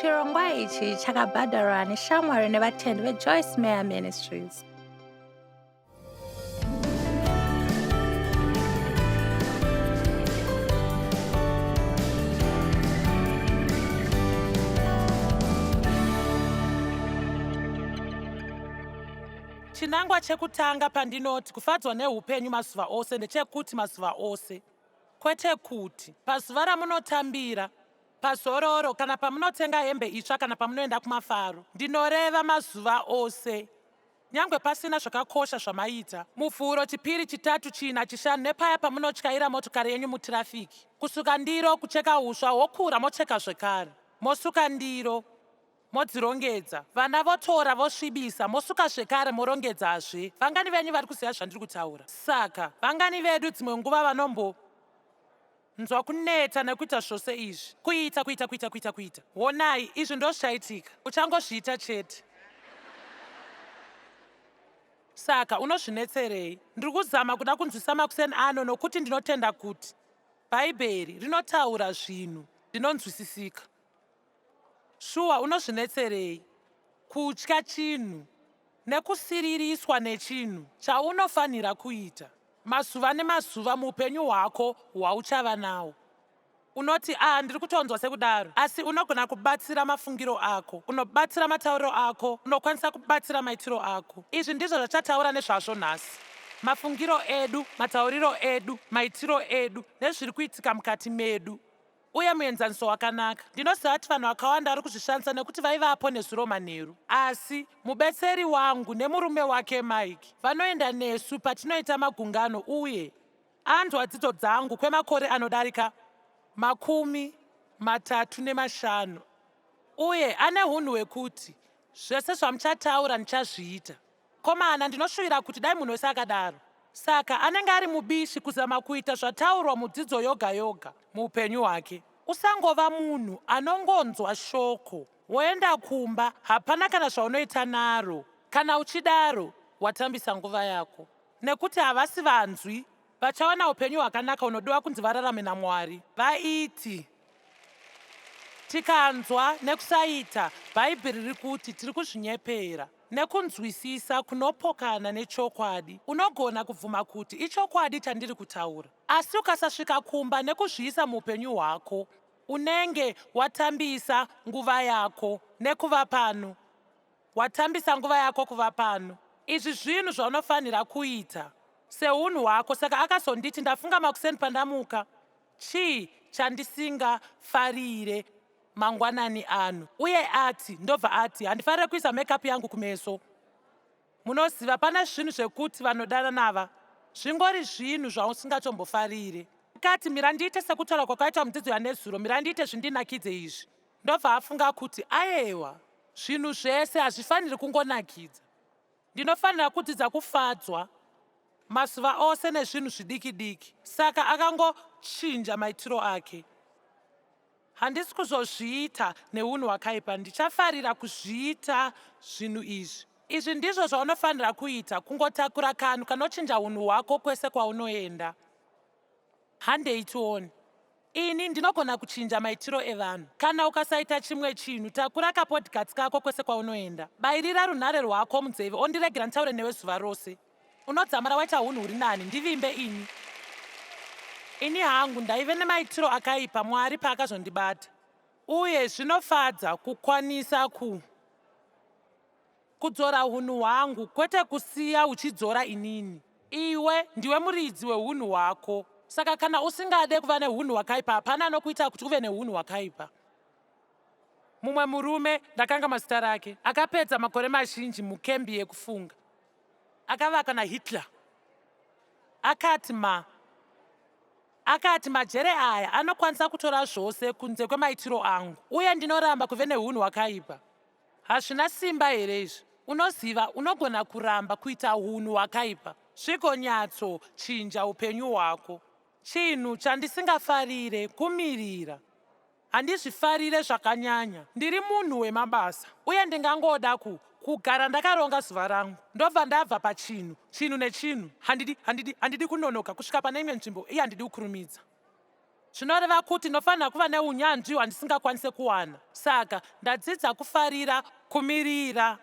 Chirongwa ichi chakabhadharwa neshamwari nevatendi veJoyce Meyer Ministries. Chinangwa chekutanga pandinoti kufadzwa neupenyu mazuva ose ndechekuti mazuva ose, kwete kuti pazuva ramunotambira, pazororo kana pamunotenga hembe itsva kana pamunoenda kumafaro. Ndinoreva mazuva ose. Nyangwe pasina zvakakosha zvamaita, Muvhuro, Chipiri, Chitatu, China, Chishanu nepaya pamunotyaira motokari yenyu mutirafiki, kusuka ndiro, kucheka huswa, hokura mocheka zvekare, mosuka ndiro, modzirongedza, vana votora vosvibisa, mosuka zvekare morongedzazve. Vangani venyu vari kuziva zvandiri kutaura? Saka, vangani vedu dzimwe nguva vanombo. Nzwa kuneta nekuita zvose izvi. Kuita, kuita, kuita, kuita, kuita. Honai, izvi ndozvichaitika. Uchangozviita chete. Saka, unozvinetserei? Ndiri kuzama kuda kunzwisa makuseni ano nokuti ndinotenda kuti Bhaibheri rinotaura zvinhu zvinonzwisisika. Shuwa unozvinetserei? Kutya chinhu nekusiririswa nechinhu chaunofanira kuita mazuva nemazuva muupenyu hwako hwauchava nawo. Unoti, Ah, ndiri kutonzwa sekudaro. Asi unogona kubatsira mafungiro ako. Unobatsira matauriro ako. Unokwanisa kubatsira maitiro ako. Izvi ndizvo zvatichataura nezvazvo nhasi. Mafungiro edu, matauriro edu, maitiro edu, nezviri kuitika mukati medu. Uye muenzaniso wakanaka. Ndinoziva kuti vanhu vakawanda vari kuzvishandisa nekuti vaivapo nezuro manheru. Asi mubetseri wangu nemurume wake Mike vanoenda nesu patinoita magungano uye anzwa dzidzo dzangu kwemakore anodarika 35 uye ane hunhu hwekuti zvese zvamuchataura ndichazviita. Komana, ndinoshuvira kuti dai munhu wese akadaro. Saka anenge ari mubishi kuzama kuita zvataurwa mudzidzo yoga yoga muupenyu hwake. Usangova munhu anongonzwa shoko woenda kumba hapana kana zvaunoita naro. Kana uchidaro watambisa nguva yako. Nekuti havasi vanzwi vachawana upenyu hwakanaka hunodiwa kunzi vararame naMwari. Vaiti. Tikanzwa nekusaita, Bhaibheri riri kuti tiri kuzvinyepera. Nekunzwisisa kunopokana nechokwadi, unogona kubvuma kuti ichokwadi chandiri kutaura. Asi ukasasvika kumba nekuzviisa muupenyu hwako, unenge watambisa nguva yako nekuva pano. Watambisa nguva yako kuva pano. Izvi zvinhu zvaunofanira kuita sehunhu hwako. Saka akazonditi, Ndafunga makuseni pandamuka, Chii chandisinga farire mangwanani ano? Uye ati, ndobva ati, Handifarire kuisa make-up yangu kumeso. Munoziva, pane zvinhu zvekuti vanodanana ava, zvingori zvinhu zvausingatombofarire. Akati, Mira ndiite sekutaura kwakaitwa mudzidzo yanezuro, mira ndiite zvindinakidze izvi. Ndobva afunga kuti, Aewa, zvinhu zvese hazvifaniri kungonakidza. Ndinofanira kudzidza kufadzwa mazuva ose nezvinhu zvidiki-diki. Saka akangochinja maitiro ake. Handisi kuzozviita neunhu hwakaipa. Ndichafarira kuzviita zvinhu izvi. Izvi ndizvo zvaunofanira kuita, kungotakura kanhu kanochinja unhu hwako kwese kwaunoenda. Handei tione. Ini ndinogona kuchinja maitiro evanhu. Kana ukasaita chimwe chinhu, takura kapodikatsi kako kwese kwaunoenda. Bairira runhare rwako munzeve ondiregera nditaure newe zuva rose. Unodzamara waita hunhu huri nani. Ndivimbe ini. Ini hangu ndaive nemaitiro akaipa Mwari paakazondibata. Uye zvinofadza kukwanisa ku. Kudzora hunhu hwangu kwete kusiya huchidzora inini. Iwe ndiwe muridzi wehunhu hwako. Saka kana usingade kuva nehunhu hwakaipa hapana anokuita kuti uve nehunhu hwakaipa. Mumwe murume, ndakangamwa zita rake, akapedza makore mazhinji mukembi yekufunga. Akavaka naHitler. Akati ma. Akati, Majere aya anokwanisa kutora zvose kunze kwemaitiro angu, uye ndinoramba kuve nehunhu hwakaipa. Hazvina simba here izvi? Unoziva, unogona kuramba kuita hunhu hwakaipa zvigonyatso chinja upenyu hwako. Chinhu chandisingafarire kumirira. Handizvifarire zvakanyanya. Ndiri munhu wemabasa uye ndingangoda ku, kugara ndakaronga zuva rangu. Ndobva ndabva pachinhu, chinhu nechinhu. Handidi, handidi, handidi kunonoka kusvika pane imwe nzvimbo iye handidi kukurumidza. Zvinoreva kuti ndinofanira kuva neunyanzvi hwandisingakwanise kuwana. Saka ndadzidza kufarira kumirira.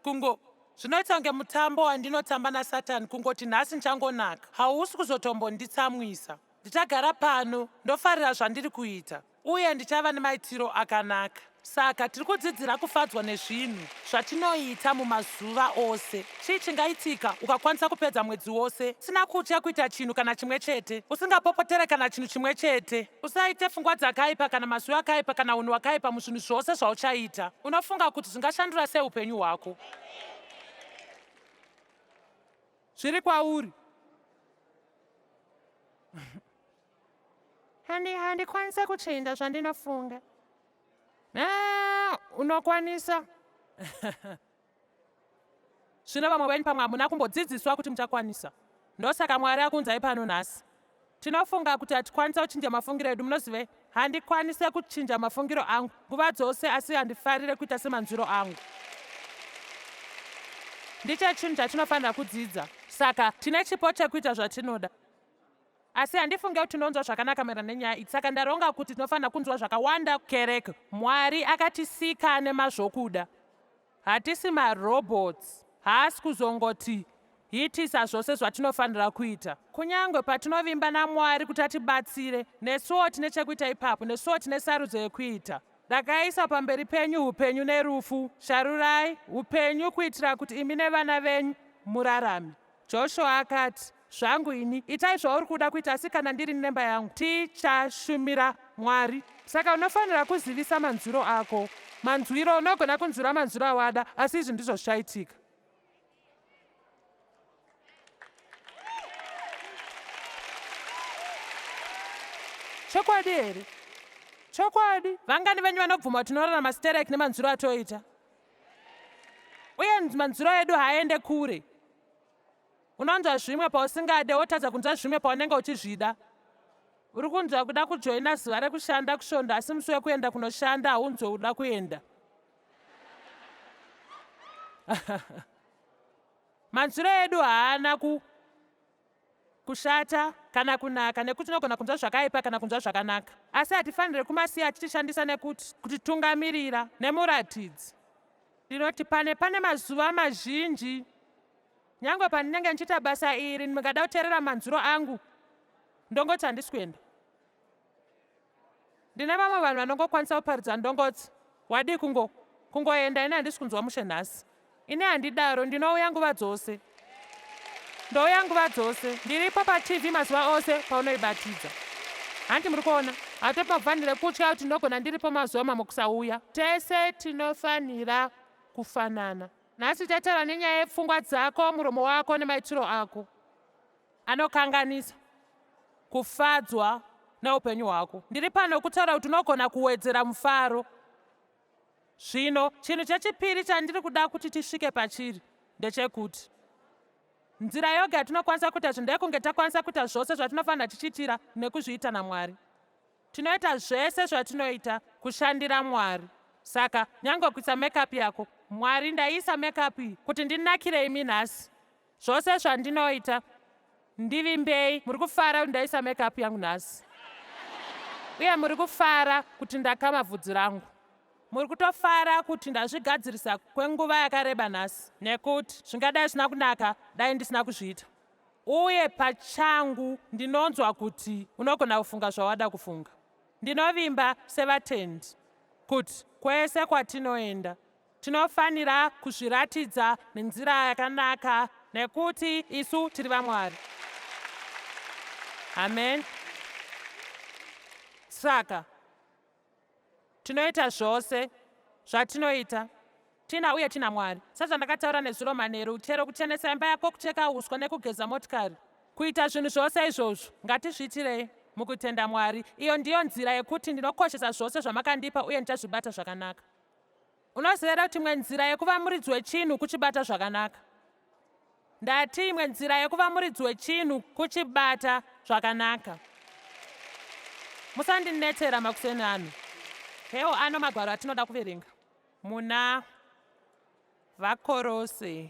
Kungo, zvinoita kunge mutambo wandinotamba naSatani kungoti nhasi ndichangonaka. Hausi kuzotombonditsamwisa. Ndichagara pano ndofarira zvandiri kuita uye ndichava nemaitiro akanaka. Saka tiri kudzidzira kufadzwa nezvinhu zvatinoita mumazuva ose. Chii chingaitika ukakwanisa kupedza mwedzi wose usina kutya kuita chinhu kana chimwe chete, usingapopotere kana chinhu chimwe chete? Usaite pfungwa dzakaipa kana mazwi akaipa kana unhu hwakaipa muzvinhu zvose zvauchaita. Unofunga kuti zvingashandura sei upenyu hwako? Zviri kwauri. Handi handikwanise kuchinja zvandinofunga. Ah, unokwanisa. Zvino vamwe venyu pamwe hamuna kumbodzidziswa kuti muchakwanisa. Ndosaka Mwari akunzai pano nhasi. Tinofunga kuti hatikwanisa kuchinja mafungiro edu, munozivei? Handikwanise kuchinja mafungiro angu nguva dzose asi handifarire kuita semanzwiro angu. Ndicho chinhu chatinofanira kudzidza. Saka tine chipo chekuita zvatinoda. Asi handifunge kuti tinonzwa zvakanaka maererano nenyaya iyi. Saka ndaronga kuti tinofanira kunzwa zvakawanda kukereke. Mwari akatisika nemazvokuda. Hatisi marobots. Haasi kuzongoti hitisa zvose zvatinofanira kuita. Kunyangwe patinovimba naMwari kuti atibatsire, nesuwo tine chekuita ipapo, nesuwo tine sarudzo yekuita. Ndakaisa pamberi penyu upenyu nerufu. Sharurai upenyu kuitira kuti imi nevana venyu murarame. Joshua akati, Zvangu ini, itai zvauri kuda kuita asi kana ndirini nemba yangu, tichashumira Mwari. Saka unofanira kuzivisa manzwiro ako. Manzwiro, unogona kunzwira manzwiro awada, asi izvi ndizvo zvichaitika. Chokwadi here? Chokwadi. Vangani venyu vanobvuma kuti tinorarama sterek nemanzwiro atoita? Uye manzwiro edu haaende kure. Unonzwa zvimwe pausingade wotadza kunzwa zvimwe paunenge uchizvida. Uri kunzwa kuda kujoina zuva rekushanda kusvondo asi musi wekuenda kunoshanda haunzwe kuda kuenda. Manzwiro edu haana ku kushata kana kunaka nekuti tinogona kunzwa zvakaipa kana kunzwa zvakanaka. Asi hatifanire kumasiya achitishandisa nekuti kutitungamirira nemuratidzi. Ndinoti pane pane mazuva mazhinji Nyangwe pandinenge ndichiita basa iri ndingada kuteerera manzwiro angu ndongoti handisi kuenda. Ndine vamwe vanhu vanongokwanisa kuparidza ndongoti wadii kungo kungoenda ini handisi kunzwa mushe nhasi. Ini handidaro ndinouya nguva dzose. Ndouya nguva dzose. Ndiripo paTV mazuva ose paunoibatidza. Hanti muri kuona? Hatofanire kutya kuti ndinogona ndiripo mazuva mamwe kusauya. Tese tinofanira kufanana. Nhasi tataura nenyaya yepfungwa dzako, muromo wako nemaitiro ako anokanganisa kufadzwa neupenyu hwako. Ndiri pano kutaura kuti unogona kuwedzera mufaro. Zvino, chinhu chechipiri chandiri kuda kuti tisvike pachiri ndechekuti nzira yoga yatinokwanisa kuita zvinhu ndeyekunge takwanisa kuita zvose zvatinofanira tichiitira nekuzviita naMwari. Tinoita zvese zvatinoita kushandira Mwari. Saka nyange kuisa makeup yako, Mwari ndaisa makeup iyi kuti ndinakire imi nhasi. Zvose zvandinoita ndivimbei muri kufara kuti ndaisa makeup yangu nhasi. Uye muri kufara kuti ndakama bvudzi rangu. Muri kutofara kuti ndazvigadzirisa kwenguva yakareba nhasi nekuti zvingadai zvisina kunaka dai ndisina kuzviita. Uye pachangu ndinonzwa kuti unogona kufunga zvawada kufunga. Ndinovimba sevatendi kuti kwese kwatinoenda tinofanira kuzviratidza nenzira yakanaka nekuti isu tiri vaMwari. Amen. Saka Tinoita zvose zvatinoita tina uye tina Mwari. Sezvandakataura nezuro manheru, chero kuchenesa imba yako, kucheka uswa nekugeza motikari, kuita zvinhu zvose izvozvo, ngatizviitirei mukutenda Mwari. Iyo ndiyo nzira yekuti ndinokoshesa zvose zvamakandipa uye ndichazvibata zvakanaka. Unoziva here kuti imwe nzira yekuva muridzi wechinhu kuchibata zvakanaka? Ndati imwe nzira yekuva muridzi wechinhu kuchibata zvakanaka. Musandinetsera makuseni ano. Hewo ano magwaro atinoda kuverenga. Muna Vakorose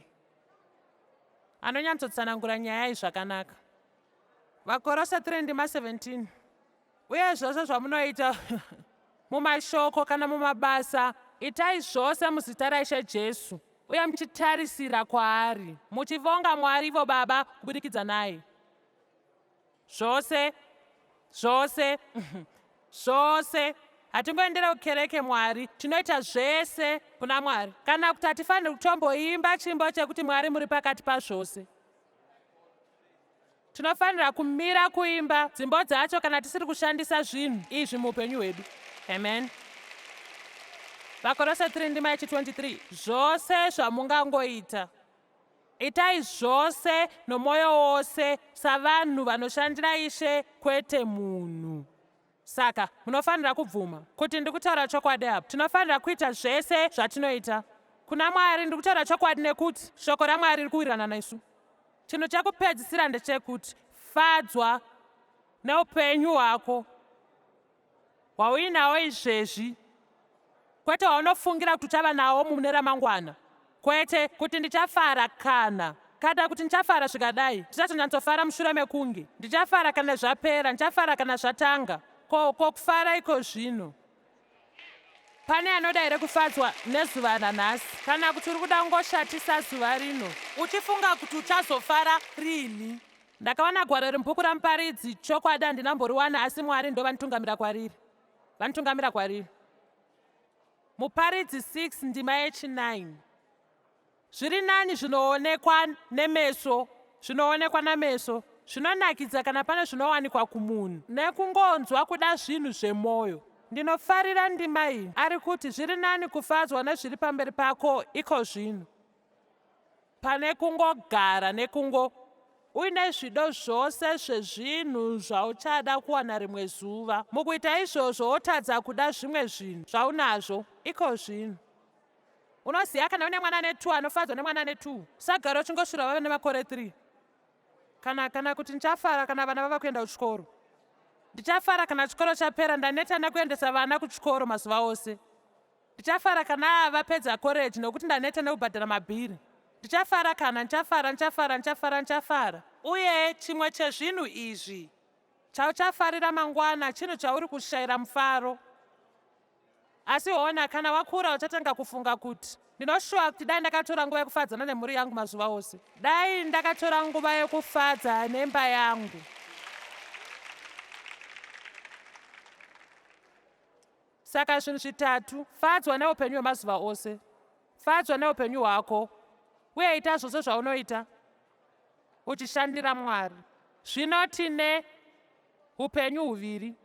anonyatsotsanangura nyaya iyi zvakanaka. Vakorose 3 ndima 17. Uye zvose zvamunoita mumashoko kana mumabasa, itai zvose muzita raIshe Jesu, uye muchitarisira kwaari, muchivonga Mwari ivo Baba kubudikidza naye. Zvose, zvose, zvose. Hatingoendera kukereke Mwari, tinoita zvese kuna Mwari. Kana kuti hatifaniri kutomboimba chimbo chekuti Mwari muri pakati pazvose. Tinofanira kumira kuimba dzimbo dzacho kana tisiri kushandisa zvinhu izvi muupenyu hwedu. Amen. VaKorose 3 ndima yechi 23. Zvose zvamungangoita, itai zvose nomwoyo wose savanhu vanoshandira Ishe kwete munhu. Saka munofanira kubvuma kuti ndiri kutaura chokwadi apa. Tinofanira kuita zvese zvatinoita kuna Mwari. Ndiri kutaura chokwadi nekuti shoko raMwari riri kuwirirana nesu. Chinhu chekupedzisira ndechekuti fadzwa neupenyu hwako hwauinawo izvezvi, kwete hwaunofungira kuti uchava nawo mune ramangwana. Kwete kuti ndichafara kana kana kuti ndichafara zvikadai, ndichazonyatsofara mushure mekunge ndichafara kana zvapera, ndichafara kana zvatanga. Ko, ko kufara iko zvino? Pane anoda here kufadzwa nezuva ranhasi? Kana kuti uri kuda kungoshatisa zuva rino uchifunga kuti uchazofara rini? Ndakawana gwaro iri mubhuku raMuparidzi. Chokwadi handina mboriwana asi Mwari ndovanditungamira kwariri. Vanditungamira kwariri. Muparidzi 6 ndima yechi9. Zviri nani zvinoonekwa nemeso, zvinoonekwa nameso, zvinonakidza kana pane zvinowanikwa kumunhu, nekungonzwa kuda zvinhu zvemwoyo. Ndinofarira ndima iyi. Ari kuti zviri nani kufadzwa nezviri pamberi pako ikozvino, pane kungogara nekungo uine zvido zvose zvezvinhu zvauchada kuwana rimwe zuva. Mukuita izvozvo wotadza kuda zvimwe zvinhu zvaunazvo ikozvino. Unoziva kana une mwana ane 2 anofadzwa nemwana ane 2. Usagara uchingosvira vave nemakore 3. Kana kana kuti ndichafara kana vana vava kuenda kuchikoro. Ndichafara kana chikoro chapera ndaneta nekuendesa vana kuchikoro mazuva ose. Ndichafara kana vapedza koreji nokuti ndaneta nekubhadhara mabhiri. Ndichafara kana ndichafara ndichafara ndichafara ndichafara. Uye chimwe chezvinhu izvi chauchafarira mangwana chinhu chauri kushaira mufaro. Asi hona, kana wakura uchatanga kufunga kuti, Ndinoshuva kuti dai ndakatora nguva yekufadzana nemhuri yangu mazuva ose. Dai ndakatora nguva yekufadza nemba yangu. Saka zvinhu zvitatu, fadzwa neupenyu hwemazuva ose, fadzwa neupenyu hwako, uye ita zvose zvaunoita uchishandira Mwari. Zvino tine upenyu huviri.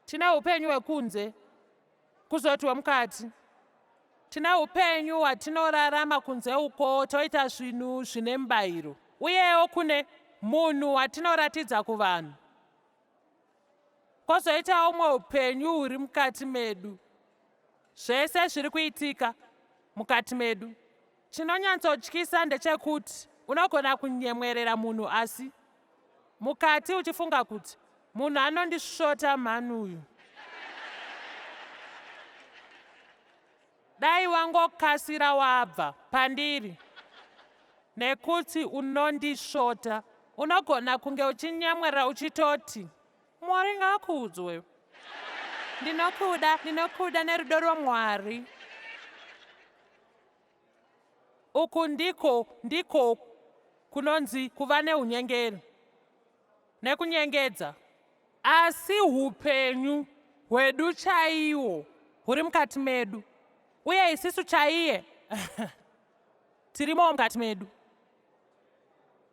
Tine upenyu hwekunze kuzoti hwemukati. Tine upenyu hwatinorarama kunze uko toita zvinhu zvine mubayiro. Uyewo kune munhu watinoratidza kuvanhu. Kwozoitawo umwe upenyu huri mukati medu. Zvese zviri kuitika mukati medu. Chinonyatsotyisa ndechekuti unogona kunyemwerera munhu asi mukati uchifunga kuti munhu anondisvota mhani uyu. Dai wangokasira wabva pandiri nekuti unondisvota. Unogona kunge uchinyemwerera uchitoti Mwari ngaakudzwe. Ndinokuda, ndinokuda nerudo rwaMwari. Uku ndiko, ndiko kunonzi kuva neunyengeri nekunyengedza. Asi hupenyu hwedu chaiwo huri mukati medu, uye isisu chaiye tirimowo mukati medu.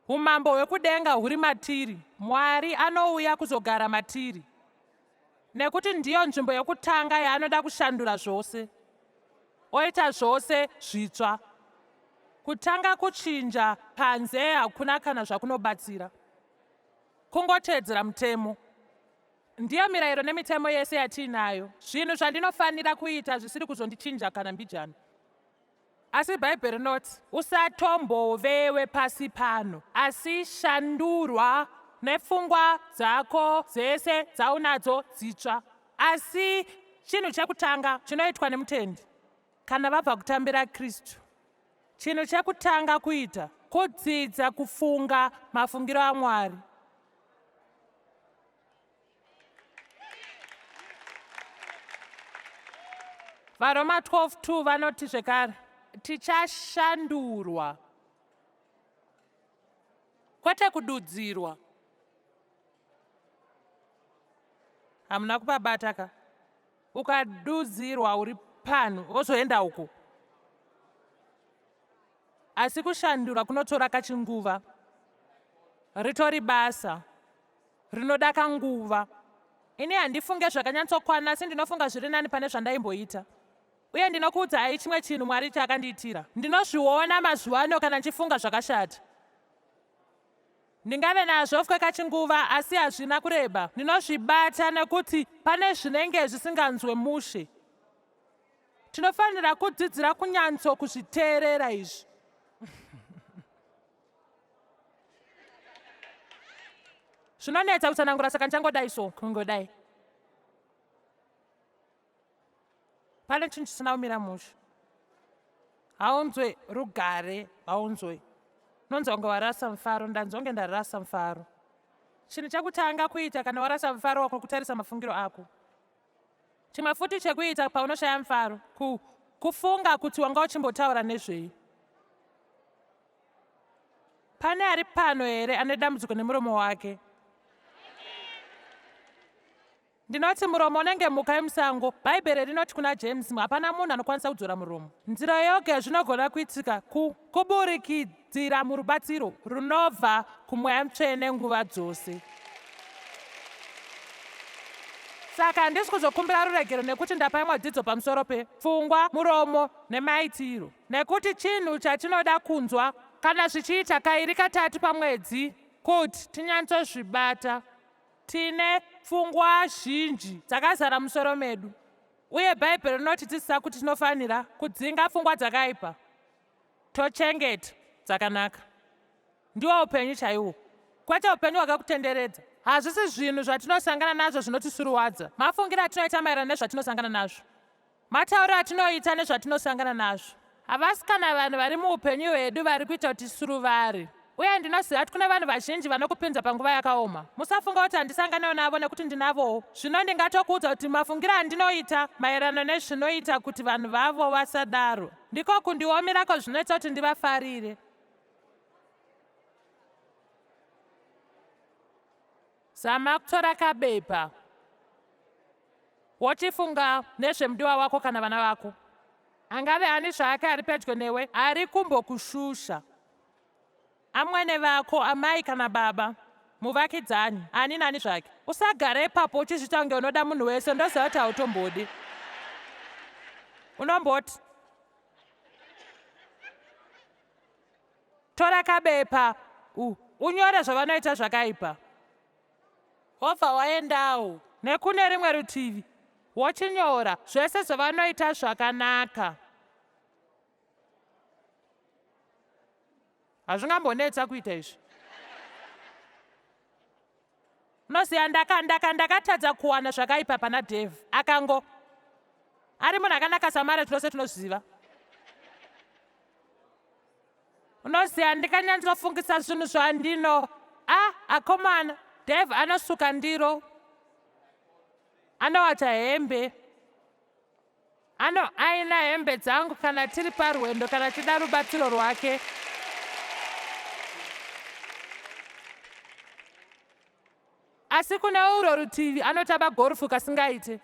Umambo hwekudenga huri matiri. Mwari anouya kuzogara matiri nekuti ndiyo nzvimbo yekutanga yaanoda kushandura zvose oita zvose zvitsva. Kutanga kuchinja panze hakuna kana zvakunobatsira. Kungoteedzera mutemo. Ndiyo mirayiro nemitemo yese yatiinayo. Zvinhu zvandinofanira kuita zvisiri kuzondichinja kana mbijana. Asi Bhaibheri rinoti, Usatombove wepasi pano, asi shandurwa nepfungwa dzako dzese dzaunadzo dzitsva. Asi chinhu chekutanga chinoitwa nemutendi kana vabva kutambira Kristu, chinhu chekutanga kuita, kudzidza kufunga mafungiro aMwari. VaRoma 12:2 vanoti zvekare, Tichashandurwa, kwete kududzirwa. Hamuna kupabata ka? Ukadudzirwa uri pano wozoenda uko. Asi kushandura kunotora kachinguva. Ritori basa. Rinoda kanguva. Ini handifunge zvakanyatsokwana asi ndinofunga zviri nani pane zvandaimboita. Uye ndinokuudzai chimwe chinhu Mwari chaakandiitira. Ndinozviona mazuva ano kana ndichifunga zvakashata. Ndingave nazvo kwekachinguva asi hazvina kureba. Ndinozvibata nekuti pane zvinenge zvisinganzwe mushe. Tinofanira kudzidzira kunyatso kuzviteerera izvi. Zvinonetsa kutsanangura saka ndichangodai so kungodai. Pane chinhu chisina kumira mushe. Haunzwe rugare, haunzwe. Unonzwa kunge warasa mufaro, ndanzwa kunge ndarasa mufaro. Chinhu chekutanga kuita kana warasa mufaro wako kutarisa mafungiro ako. Chimwe futi chekuita paunoshaya mufaro, ku, kufunga kuti wanga uchimbotaura nezvei. Pane ari pano here ane dambudziko nemuromo wake? Ndinoti muromo unenge mhuka yemusango. Bhaibheri rinoti kuna James, hapana munhu anokwanisa kudzora muromo. Nzira yoga yazvinogona kuitika ku, kuburikidzira murubatsiro runobva kuMweya Mutsvene nguva dzose. Saka handisi kuzokumbira ruregero nekuti ndapa imwe dzidzo pamusoro pe pfungwa, muromo nemaitiro. Nekuti chinhu chatinoda kunzwa kana zvichiita kairi katatu pamwedzi kuti tinyantsozvibata. Tine pfungwa zhinji dzakazara musoro medu, uye Bhaibheri rinotidzidzisa kuti tinofanira kudzinga pfungwa dzakaipa tochengeta dzakanaka. Ndiwo upenyu chaiwo, kwete upenyu hwakakutenderedza. Hazvisi zvinhu zvatinosangana nazvo zvinotisuruwadza, mafungiro atinoita maererano nezvatinosangana nazvo. Matauriro atinoita nezvatinosangana nazvo. Havasi kana vanhu vari muupenyu hwedu vari kuita kuti tisuruvare. Uye ndinoziva kuti kune vanhu vazhinji vanokupinza panguva yakaoma. Musafunga kuti handisanganewo navo nekuti ndinavowo. Zvino ndingatokuudza kuti mafungiro andinoita maererano nezvinoita kuti vanhu vavo vasadaro ndiko kundiomera kwazvinoita kuti ndivafarire. Zama kutora kabepa wochifunga nezvemudiwa wako kana vana vako. Angave ani zvake ari pedyo newe ari kumbokushusha. Amwene vako, amai kana baba, muvakidzani, ani nani zvake. Usagare ipapo uchizviita kunge unoda munhu wese, ndoziva kuti hautombodi. Unomboti Tora kabepa u unyore zvavanoita zvakaipa. Wobva waendawo nekune rimwe rutivi wochinyora zvese zvavanoita zvakanaka. Hazvingambonetsa kuita izvi. Unoziva ndaka ndaka ndakatadza kuwana zvakaipa pana Dave. Akango ari munhu akanaka samare tinose tinozviziva. Unoziva ndikanyanzofungisa zvinhu zvandino a akomana Dave anosuka ndiro anowacha hembe Anoaina hembe dzangu kana tiri parwendo kana chida rubatsiro rwake. Asi kune urwo rutivi anotamba gorufu kasingaite.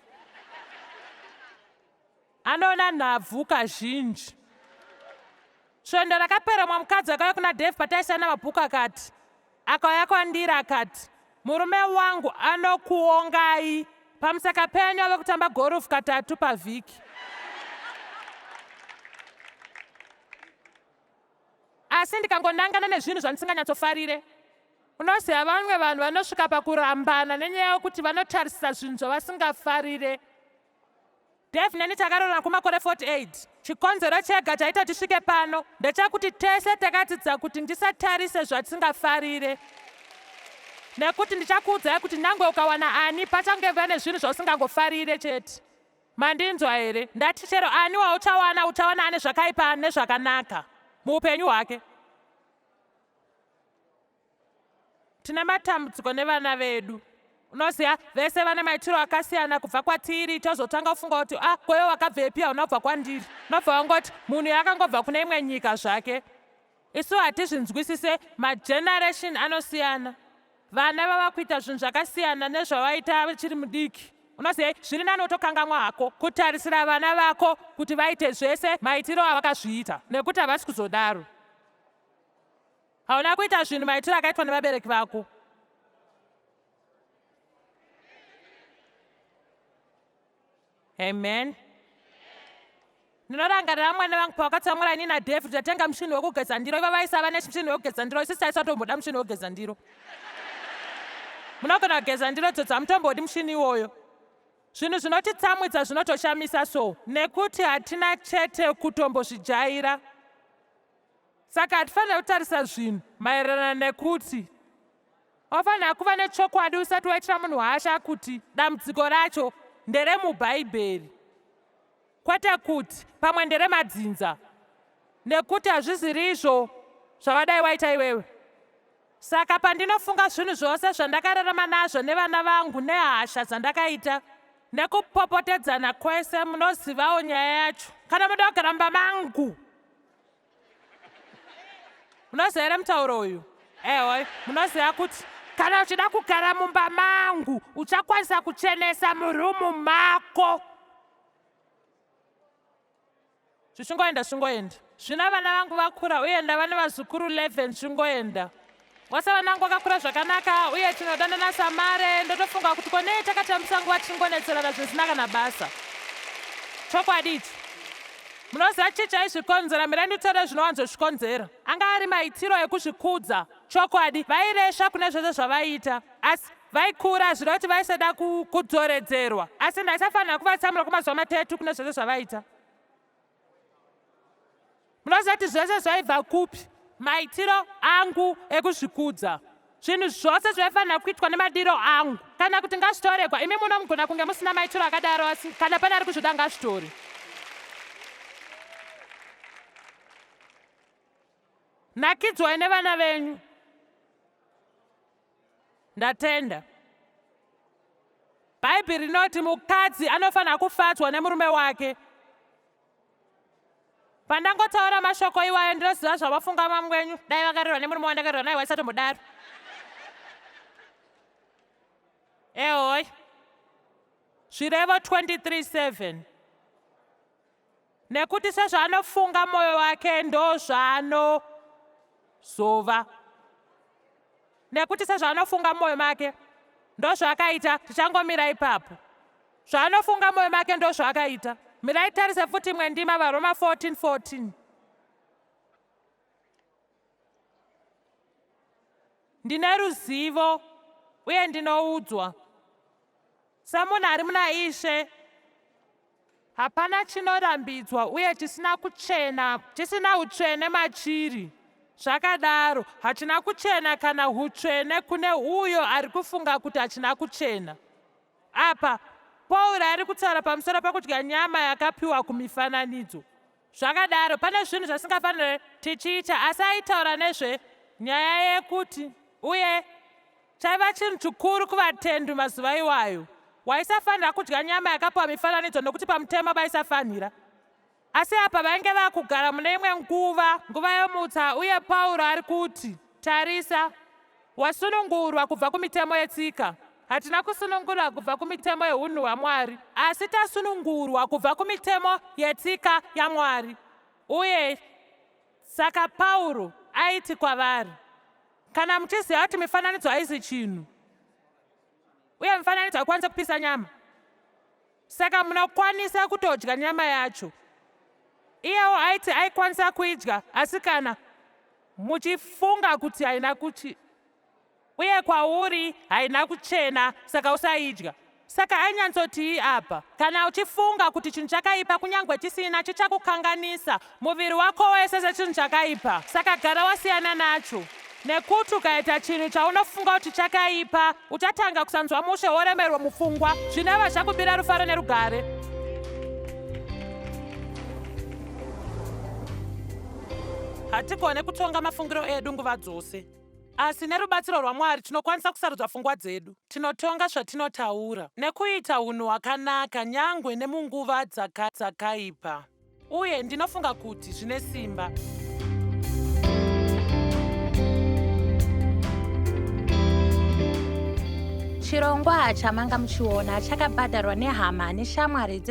Anoona nhabvu kazhinji. Svondo rakapera mumwe mukadzi akauya kuna Dave pataisana mabhuku akati, Akauya kwandiri akati, Murume wangu anokuongai pamusaka penyu ave kutamba gorufu katatu pavhiki. Asi ndikangonangana nezvinhu zvandisinganyatsofarire, unoziva vamwe vanhu vanosvika pakurambana nenyaya yokuti vanotarisisa zvinhu zvavasingafarire. Dave neni takaroorana kwemakore 48. Chikonzero chega chaita tisvike pano ndechekuti tese takadzidza kuti ndisatarise zvatisingafarire. Nekuti ndichakuudzai kuti nyangwe ukawana ani pachange pane zvinhu zvausingangofarire chete. Mandinzwa here? Ndati chero ani wauchawana uchawana ane zvakaipa nezvakanaka muupenyu hwake. Tine matambudziko nevana vedu. Unoziva, vese vane maitiro akasiyana kubva kwatiri, tozotanga kufunga kuti ah, kwewe wakabvepi hauna kubva kwandiri. Unobva wangoti munhu yakangobva kune imwe nyika zvake. Isu hatizvinzwisise, mageneration anosiyana. Vana vava kuita zvinhu zvakasiyana nezvavaita vachiri mudiki. Unoziva, zviri nani wotokangamwa hako kutarisira vana vako kuti vaite zvese maitiro avakazviita nekuti havasi kuzodaro. Hauna kuita zvinhu maitiro akaitwa nevabereki vako. Amen. Ndinorangarira vamwene vangu pavakatsamwira ini naDavid tatenga mushini wekugeza ndiro ivo vaisava nemushini wekugeza ndiro isusu taisatomboda mushini wekugeza ndiro. Munogona kugeza ndiro idzodzo hamutombodi mushini iwoyo. Zvinhu zvinotitsamwidza zvinotoshamisa so nekuti hatina chete kutombozvijaira. Saka hatifanira kutarisa zvinhu maererano nekuti wafanira kuva nechokwadi usati waitira munhu hasha kuti dambudziko racho nderemubhaibheri kwete kuti pamwe nderemadzinza nekuti hazviziri izvo zvavadai waita iwewe. Saka pandinofunga zvinhu zvose zvandakararama nazvo nevana vangu nehasha dzandakaita nekupopotedzana kwese, munozivawo nyaya yacho. Kana muda kugara mumba mangu, munoziva here mutauro uyu? Ewe, munoziva kuti kana uchida kugara mumba mangu uchakwanisa kuchenesa murumu mako. Zvichingoenda zvichingoenda. Zvino vana vangu vakura uye ndava nevazukuru 11 zvichingoenda. Vose vana vangu vakakura zvakanaka uye tinodanana samare. Ndotofunga kuti ko nei takatambisa nguva tichingonetserana zvisina kana basa. Chokwadi ichi. Munoziva chii chaizvikonzera? Mirai nditaure zvinowanzozvikonzera. Anga ari maitiro ekuzvikudza. Chokwadi, vairesva kune zvose zvavaiita. Asi vaikura zvireva kuti vaisada kudzoredzerwa. Asi ndaisafanira kuvatsamura kwemazuva matatu kune zvose zvavaiita. Munoziva kuti zvese zvaibva kupi? Maitiro angu ekuzvikudza. Zvinhu zvose zvaifanira kuitwa nemadiro angu. Kana kuti ngazvitoregwa. Imi muno mugona kunge musina maitiro akadaro asi kana pane ari kuzvida ngazvitore. Nakidzwai nevana venyu. Ndatenda. Bhaibheri rinoti mukadzi anofanira kufadzwa nemurume wake. Pandangotaura mashoko iwayo ndinoziva zvavafunga vamwe venyu. Dai vakarerwa nemurume wandakarerwa naye waisatombodaro. Ehoi. Zvirevo 23:7. Nekuti sezvaanofunga mwoyo wake ndozvaanozova. Nekuti sezvaanofunga mwoyo make ndozvaakaita. Tichangomira ipapo. Zvaanofunga mwoyo make ndozvaakaita. Mirai tarise futi imwe ndima vaRoma 14 14. Ndine ruzivo uye ndinoudzwa semunhu ari muna Ishe. Hapana chinorambidzwa uye chisina kuchena, chisina utsvene machiri. Zvakadaro, hachina kuchena kana hutsvene kune uyo ari kufunga kuti hachina kuchena. Apa, Pauro ari kutaura pamusoro pekudya nyama yakapiwa kumifananidzo. Zvakadaro, pane zvinhu zvasingafanire tichiita, asi aitaura nezve nyaya yekuti, uye Chaiva chinhu chikuru kuvatendi mazuva iwayo. Waisafanira kudya nyama yakapiwa mifananidzo nokuti pamutemo vaisafanira. Asi apa vainge vakugara mune imwe nguva, nguva yomutsa, uye Pauro ari kuti, Tarisa, wasunungurwa kubva kumitemo yetsika. Hatina kusunungurwa kubva kumitemo yehunhu hwaMwari, asi tasunungurwa kubva kumitemo yetsika yaMwari. Uye saka Pauro aiti kwavari, Kana muchiziva kuti mifananidzo haisi chinhu uye mifananidzo haikwanise kupisa nyama, saka munokwanisa kutodya nyama yacho. Iyewo aiti aikwanisa kuidya, asi kana muchifunga kuti haina kuchi uye kwauri haina kuchena, saka usaidya. Saka ainyatsotii apa? Kana uchifunga kuti chinhu chakaipa kunyangwe chisina, chichakukanganisa muviri wako wese sechinhu chakaipa. Saka gara wasiyana nacho. Nekuti ukaita chinhu chaunofunga kuti chakaipa, uchatanga kusanzwa mushe woremerwa mupfungwa, zvinova zvichakubira rufaro nerugare. Hatigone kutonga mafungiro edu nguva dzose. Asi nerubatsiro rwaMwari tinokwanisa kusarudza pfungwa dzedu. Tinotonga zvatinotaura nekuita unhu hwakanaka nyangwe nemunguva dzakaipa. Uye ndinofunga kuti zvine simba. Chirongwa chamanga muchiona chakabhadharwa nehama neshamwari dze.